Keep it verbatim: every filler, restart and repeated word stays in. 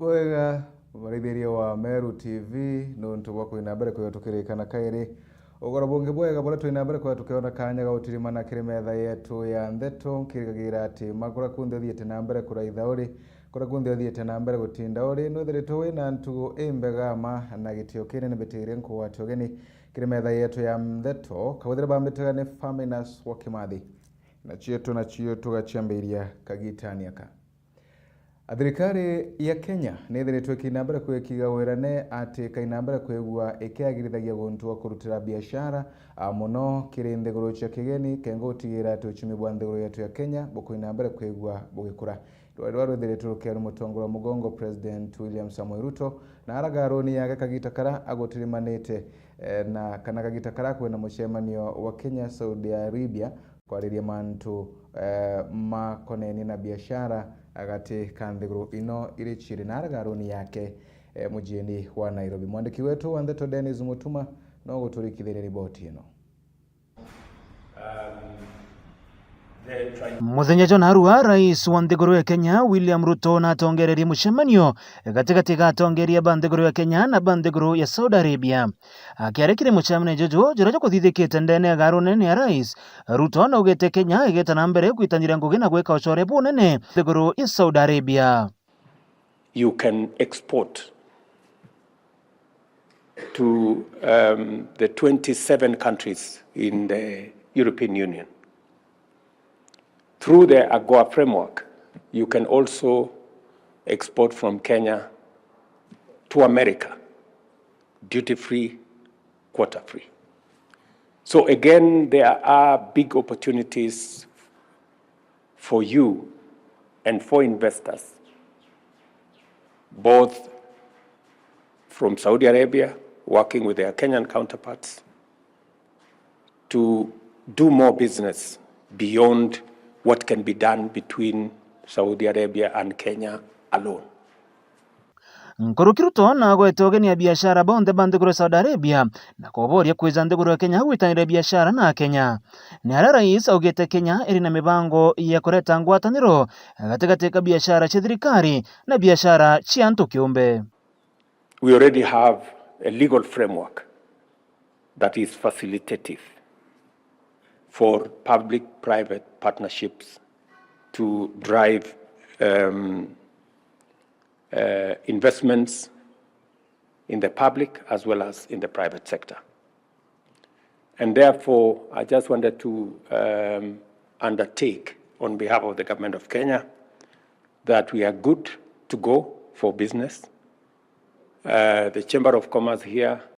Bwega, muraithiria wa Meru T V, nuntu bwa kwina mbere kwithirwa tukirikana kairi. Ugoro bungi bwega buria twina mbere kwithirwa tukiona kanya ga gutirimana kiri metha yetu ya ndeto, nkirigagira ati ma kuria kunthe uthiite na mbere kuraitha uri, kuria kunthe uthiite na mbere gutinda uri, nwithiritwe wina ntugu imbega ma na gitio kinene mbitiire nkugwatia ugeni kiri metha yetu ya ndeto. Kawithire bambitaga ni Faminas wa Kimathi. Na cietu nacio tugaciambiria kagitani aka. A thirikari ya Kenya nithiritwe ikina mbere kwikiga wirane ati ikaina mbere kwigua ikiagirithagia guntu wa kurutira biashara, a, mono kiri nthiguru cia kigeni, kenga gutigira ati uchumi bwa nthiguru yetu ya Kenya bukuina mbere kwigua bugikura. Rwari rwa rwithiritwe rukiaru mutongoria wa mugongo President William Samoei Ruto, na araga runi yake kagita kara agutirimanite, eh, na kana kagita kara kwina mucemanio wa Kenya Saudi Arabia, kwariria mantu, eh, makonenie na biashara gati ka nthiguru ino iri ciiri, na araga runi yake, eh, mujieni wa Nairobi. Mwandiki wetu wa ndeto Dennis Mutuma no guturikithiria riboti ino. Muthenya jwa narua, rais wa nthiguru ya Kenya William Ruto natongererie mucemanio gatigati ga atongeria ba nthiguru ya Kenya na ba nthiguru ya Saudi Arabia. Akiaria kiri mucemanio juju juria jukuthithikite ndene ya garu nene ya rais, Ruto naugite Kenya igeta na mbere kwitanira ngugi na gwika ucore bunene nthiguru ya Saudi Arabia. You can export to, um, the twenty-seven countries in the European Union. Through the AGOA framework, you can also export from Kenya to America, duty free, quota free. So again, there are big opportunities for you and for investors, both from Saudi Arabia, working with their Kenyan counterparts, to do more business beyond what can be done between Saudi Arabia and Kenya alone. Nkuruki Ruto nagwete ugeni a biashara bonthe ba nthiguru ya Saudi Arabia na kuboria kwija nthiguru ya Kenya gwitanira biashara na Kenya. Ni aria rais augite Kenya iri na mibango ya kureta ngwataniro gatigati ka biashara cia thirikari na biashara cia antu kiumbe. We already have a legal framework that is facilitative for public-private partnerships to drive, um, uh, investments in the public as well as in the private sector. And therefore, I just wanted to, um, undertake on behalf of the government of Kenya that we are good to go for business. Uh, the Chamber of Commerce here